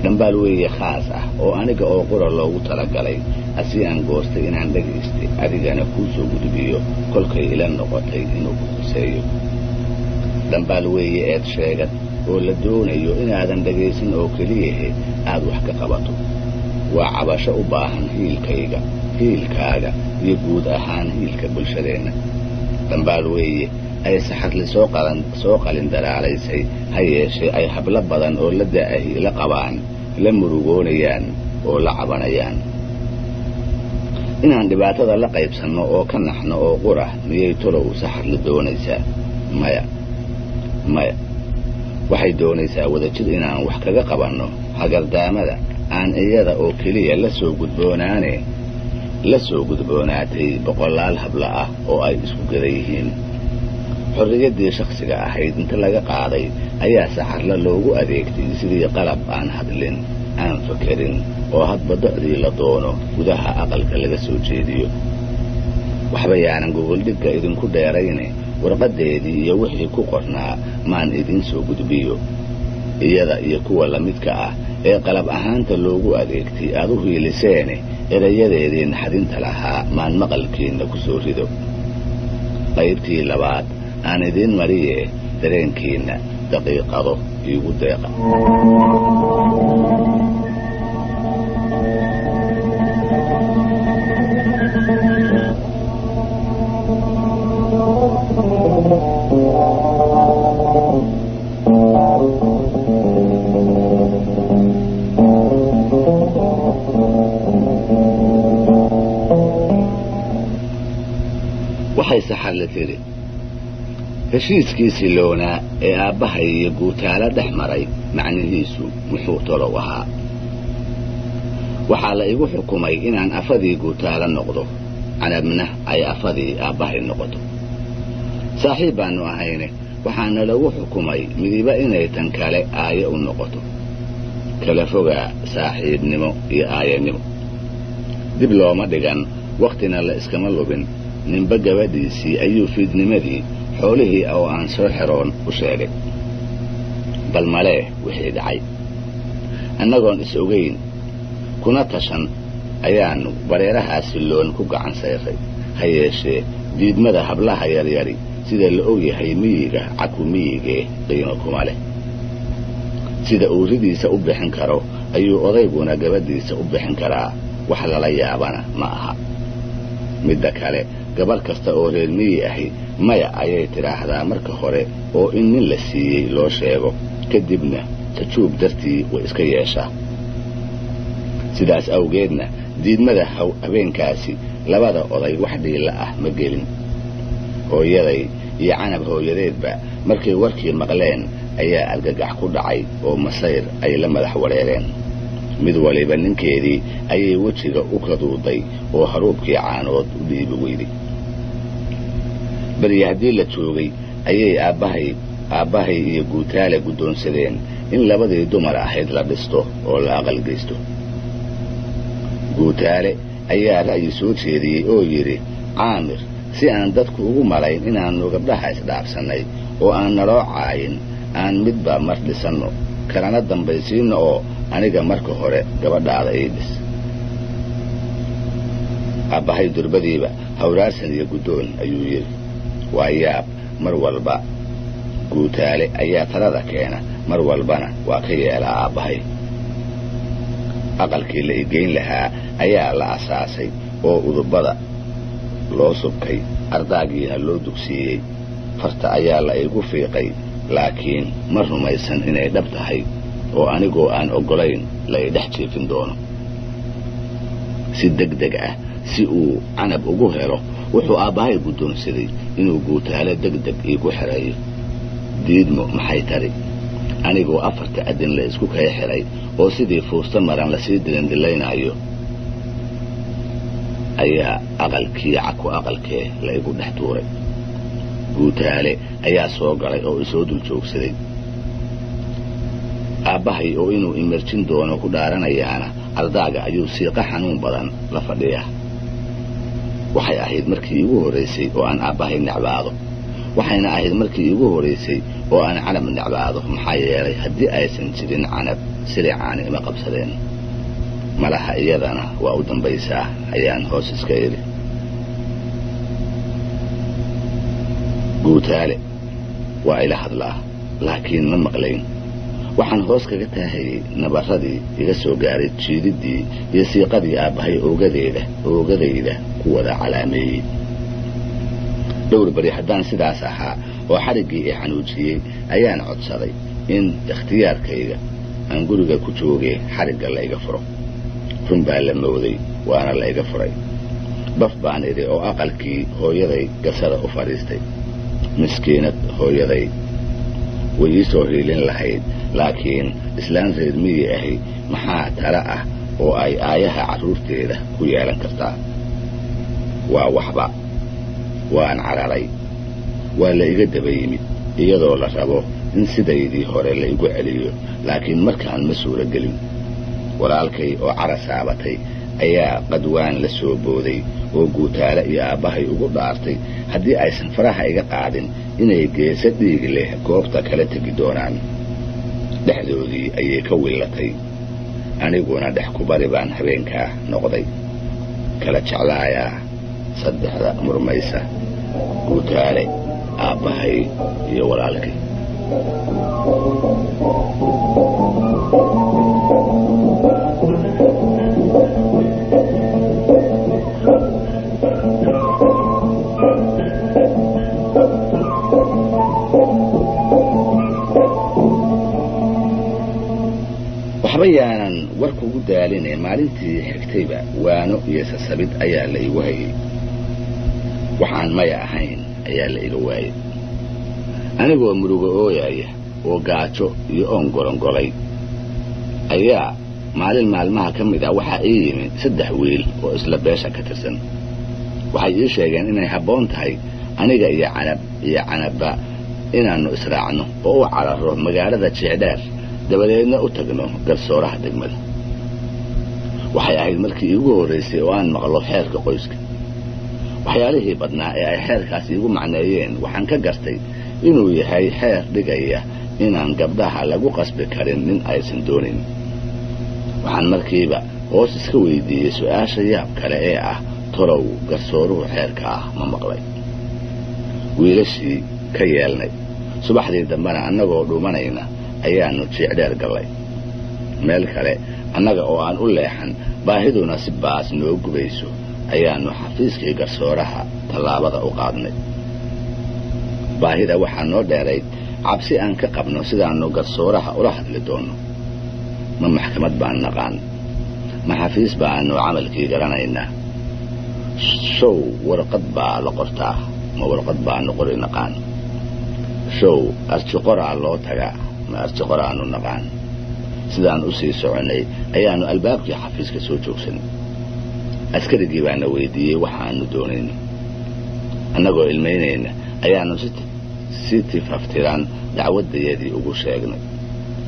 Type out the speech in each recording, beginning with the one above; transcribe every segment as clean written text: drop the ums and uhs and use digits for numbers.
Dhambaal weeye khaas ah oo aniga oo qura loogu talagalay, asi aan goostay inaan dhagaystay adigana kuu soo gudbiyo kolkay ila noqotay inuu ku khuseeyo. Dhambaal weeye eed sheegad oo la doonayo inaadan dhagaysan oo keliyahe aad wax ka qabato. Waa cabasho u baahan hiilkayga, hiilkaaga iyo guud ahaan hiilka bulshadeenna. Dhambaal weeye ay saxarli soo qalin dalaalaysay, ha yeeshee ay hablo badan oo la da'ahi la qabaan, la murugoonayaan oo la cabanayaan. Inaan dhibaatada la qaybsanno oo ka naxno oo qura miyay tolow saxarli doonaysaa? Maya, maya. Waxay doonaysaa wadajir inaan wax kaga qabanno hagardaamada aan iyada oo keliya la soo gudboonaane la soo gudboonaatay boqolaal habla ah oo ay isku gada yihiin. Xorriyaddii shakhsiga ahayd inta laga qaaday ayaa saxarla loogu adeegtay sidii qalab aan hadlin, aan fakerin, oo hadba docdii la doono gudaha aqalka laga soo jeediyo. Waxba yaanan gogoldhigga idinku dheerayne, warqaddeedii iyo wixii ku qornaa maan idiin soo gudbiyo. Iyada iyo kuwa lamidka ah ee qalab ahaanta loogu adeegtay aad u hiiliseene, erayadeedii naxdinta lahaa maan maqalkiinna ku soo rido. Qaybtii labaad aan idiin mariye, dareenkiinna daqiiqado iigu deeqa. Waxay saxarle tidhi, heshiiskii siloonaa ee aabbahay iyo guutaalo dhex maray macnihiisu muxuu tolow ahaa? Waxaa la igu xukumay inaan afadii guutaalo noqdo, Canabna ay afadii aabbahay noqoto. Saaxiib baannu ahayne, waxaana lagu xukumay midiba inay tan kale aaye u noqoto. Kala fogaa saaxiibnimo iyo aayanimo. Dib looma dhigan, wakhtina la iskama lubin. Ninba gabadhiisii ayuu fiidnimadii xoolihii oo aan soo xeroon u sheegay. Bal malee wixii dhacay. Annagoon is ogayn kuna tashan ayaannu bareerahaa silloon ku gacan sayray. Ha yeeshee diidmada hablaha yaryari sida la og yahay miyiga caku miyigee qiimo kuma leh. Sida uu ridiisa u bixin karo ayuu odayguna gabadhiisa u bixin karaa, wax lala yaabana ma aha. Midda kale, gabarh kasta oo reer miyi ahi maya ayay tidhaahdaa marka hore oo in nin la siiyey loo sheego, kadibna tajuub dartii way iska yeeshaa. Sidaas awgeedna diidmada habeenkaasi labada oday wax dhiilla ah ma gelin. Hooyaday iyo Canab hooyadeedba markay warkii maqleen ayaa argagax ku dhacay oo masayr ay la madax wareereen. Mid waliba ninkeedii ayay wejiga u kaduuday oo haruubkii caanood u dhiibi weyday. Beri haddii la joogay ayay aabbahay iyo guutaale guddoonsadeen in labadii dumar ahayd la dhisto oo la aqal geysto. Guutaale ayaa ra'yi soo jeediyey oo yidhi, Caamir, si aan dadku ugu malayn inaannu gabdhaha isdhaafsannay oo aan naloo caayin, aan midba mar dhisanno kalana dambaysiinno, oo aniga marka hore gabadhaada ii dhis. Aabbahay durbadiiba hawraarsan iyo guddoon ayuu yidhi. Waa yaab, mar walba guutaale ayaa talada keena, mar walbana waa ka yeelaa aabbahay. Aqalkii la igeyn lahaa ayaa la asaasay oo udubada loo subkay, ardaagiina loo dugsiiyey. Farta ayaa la igu fiiqay, laakiin ma rumaysan inay dhab tahay oo anigoo aan oggolayn la idhex jiifin doono. Si deg deg ah si uu Canab ugu helo, wuxuu aabbahay guddoonsaday inuu guutaale deg deg iigu xereeyo. Diidmo maxay tari? Anigoo afarta adin la isku kay xidhay oo sidii fuusta maran lasii dilindilaynaayo ayaa aqalkii caku aqalkee la igu dhex tuuray. Guutaale ayaa soo galay oo isoo dul joogsaday. Aabbahay oo inuu imerjin doono ku dhaaranayaana ardaaga ayuu siiqa xanuun badan la fadhiyaa. Waxay ahayd markii iigu horraysay oo aan aabbahay necbaado. Waxayna ahayd markii iigu horeysay oo aan Canab necbaado, maxaa yeelay haddii aysan jirin Canab silicaani ima qabsadeen. Malaha iyadana waa u dambaysaa, ayaan hoos iska idhi. Guutaale waa ila hadlaa, laakiin ma maqlayn. Waxaan hoos kaga taahayey nabarradii iga soo gaaray jiididdii iyo siiqadii aabbahay oogadayda ku wada calaameeyey. Dhowr beri haddaan sidaas ahaa oo xadhiggii i xanuujiyey, ayaan codsaday in ikhtiyaarkayga aan guriga ku joogee xadhigga la iga furo. Run baa la mooday, waana la iga furay. Baf baan idhi oo aqalkii hooyaday gasada u fadhiistay. Miskiinad hooyaday way ii soo hiilin lahayd, laakiin islaan reer miyi ahi maxaa tala ah oo ay aayaha carruurteeda ku yeelan kartaa? Waa waxba. Waan cararay. Waa la iga daba yimid, iyadoo la rabo in sidaydii hore la igu celiyo, laakiin markaan ma suuro gelin. Walaalkay oo cara saabatay ayaa qadwaan la soo booday oo Guutaale iyo aabbahay ugu dhaartay haddii aysan faraha iga qaadin inay geesa dhiig leh goobta kala tegi doonaan. Dhexdoodii ayay ka willatay, aniguna dhex kubari baan habeenkaa noqday. Kala jeclaayaa saddexda murmaysa: Guutaale, aabbahay iyo walaalkay. Waxba yaanan war kugu daaline, maalintii xigtayba waano iyo sasabid ayaa la igu hayay. Waxaan maya ahayn ayaa la iga waayey. Anigoo murugo ooyaya oo gaajo iyo oon golongolay ayaa maalin maalmaha ka mid ah waxaa ii yimi 3 wiil oo isla beesha ka tirsan. Waxay ii sheegeen inay habboon tahay aniga iyo Canab iyo Canabba inaannu israacno oo u cararro magaalada Jeecdheer, dabadeedna u tagno garsooraha degmada. Waxay ahayd markii iigu horraysay oo aan maqlo xeerka qoyska. Waxyaalihii badnaa ee ay xeerkaas iigu macneeyeen waxaan ka gartay inuu yahay xeer dhigaya inaan gabdhaha lagu qasbi karin nin aysan doonayn. Waxaan markiiba hoos iska weydiiyey su'aasha yaab kale ee ah, tolow garsooruhu xeerka ah ma maqlay? Wiilashii ka yeelnay. Subaxdii dambena annagoo dhuumanayna ayaannu Jiicdheer gallay. Meel kale annaga oo aan u leexan, baahiduna si baas noo gubayso, ayaannu xafiiskii garsooraha tallaabada u qaadnay. Baahida waxaa noo dheerayd cabsi aan ka qabno sidaannu garsooraha ula hadli doonno. Ma maxkamad baan naqaan? Ma xafiis baannu camalkii garanaynaa? Show warqad baa la qortaa, ma warqad baannu qori naqaan? Show arjiqoraa loo tagaa, ma arjiqoraannu naqaan? Sidaan u sii soconnay ayaannu albaabkii xafiiska soo joogsanay. Askarigii baana weydiiyey waxaannu doonayno. Annagoo ilmaynayna ayaannu si tifaftiran dacwaddayadii ugu sheegnay.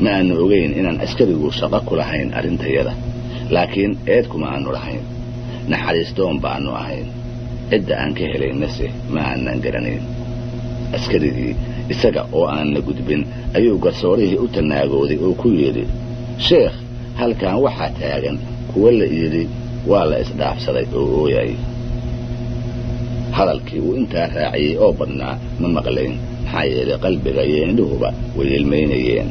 Ma aanu ogayn inaan askarigu shaqo ku lahayn arrintayada, laakiin eed kuma aanu lahayn. Naxariisdoon baannu ahayn, cidda aan ka helaynase ma aanan garanayn. Askarigii isaga oo aan la gudbin ayuu garsoorihii u tanaagooday oo ku yidhi, sheekh, halkan waxaa taagan kuwa la yidhi waa la isdhaafsaday oo ooyaya. Hadalkii uu intaa raaciyey oo badnaa ma maqlayn, maxaa yeelay qalbiga iyo indhuhuba way ilmaynayeen.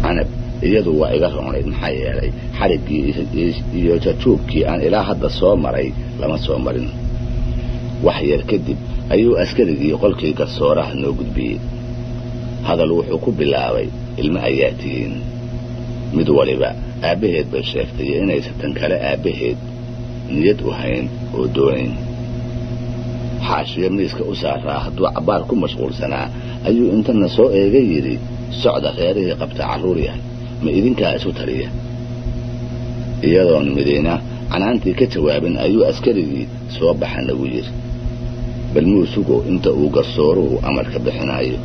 Canab iyadu waa iga roonayd, maxaa yeelay xadhiggii iyo jajuubkii aan ilaa hadda soo maray lama soo marin. Wax yar kadib ayuu askarigii qolkii garsooraha noo gudbiyey. Hadal wuxuu ku bilaabay, ilmo ayaa tihiin, mid waliba aabbaheed bay sheegtay iyo inaysan tan kale aabbaheed niyad u hayn oo doonayn. Xaashiyo miiska u saaraa hadduu cabbaar ku mashquulsanaa ayuu intana soo eega yidhi, socda reerihii qabta carruur yahay, ma idinkaa isu taliya? Iyadoon midina canaantii ka jawaabin ayuu askarigii soo baxa nagu yidhi, bal muu sugo inta uu garsooruhu amarka bixinayo.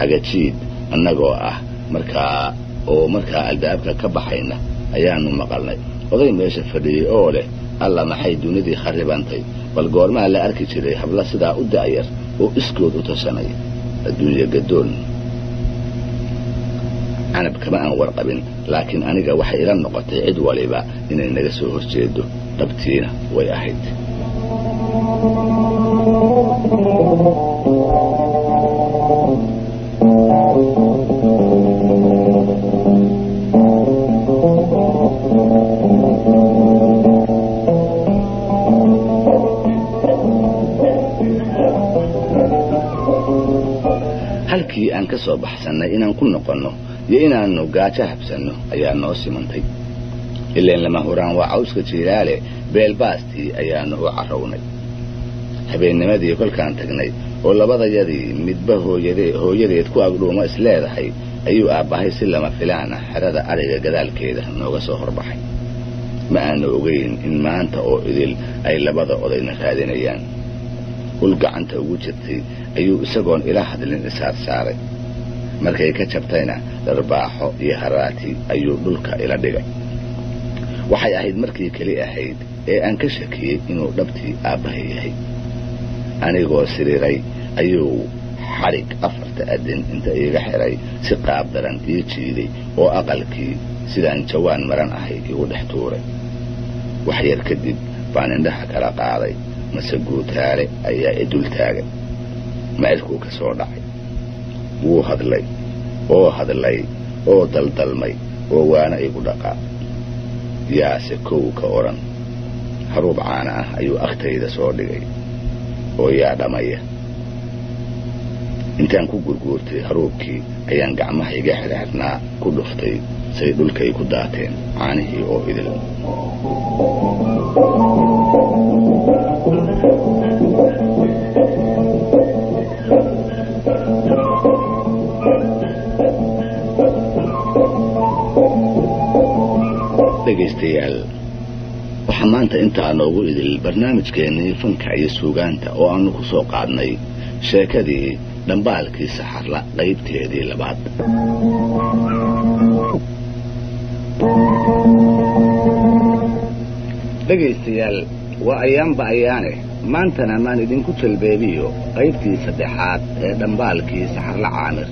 Agajiid annagoo ah markaa oo markaa albaabka ka baxayna ayaannu maqalnay oday meesha fadhiyey oo leh, Alla maxay dunidii kharribantay! Bal goormaa la arki jiray habla sidaa u da'yar oo iskood u tashanaya? Adduunya gadoon. Canab kama aan warqabin, laakiin aniga waxay ila noqotay cid waliba inay naga soo hor jeedo. Dhabtiina way ahayd. Halkii aan ka soo baxsannay inaan ku noqonno iyo inaannu gaajo habsanno ayaa noo simantay. Ileen lama huraan waa cawska jiilaale. Beelbaastii ayaannu u carrownay. Habeennimadii kolkaan tagnay oo labadayadii midba hooyadeed ku agdhuumo isleedahay, ayuu aabbahay si lama filaan ah xerada adhiga gadaalkeeda nooga soo horbaxay. Ma aanu ogayn in maanta oo idil ay labada odayna raadinayaan. Ul gacanta ugu jirtay ayuu isagoon ila hadlin isaarsaaray. Markay ka jabtayna dharbaaxo iyo haraati ayuu dhulka ila dhigay. Waxay ahayd markii keli ahayd ee aan ka shakiyey inuu dhabtii aabbahay yahay. Anigoo siriiray ayuu xadhig afarta adin inta iiga xiray si qaab daran ii jiiday oo aqalkii sidaan jawaan maran ahay igu dhex tuuray. Wax yar kadib baan indhaha kala qaaday, mase Guutaale ayaa i dul taagay. Macirkuu ka soo dhacay. Wuu hadlay oo hadlay oo daldalmay oo waana igu dhaqaa. Yaase kow ka odhan. Haruub caana ah ayuu agtayda soo dhigay oo yaa dhamaya. Intaan ku gurguurtay haruubkii ayaan gacmaha iga xirxirnaa ku dhuftay, say dhulkay ku daateen caanihii oo idil. Dhegaystayaal, waxaa maanta intaa noogu idil barnaamijkeennii fanka iyo suugaanta oo aannu ku soo qaadnay sheekadii Dhambaalkii Saxarla qaybteedii labaad. Dhegaystayaal, waa ayaanba ayaane, maantana maan idinku jalbeebiyo qaybtii saddexaad ee Dhambaalkii Saxarla Caamir.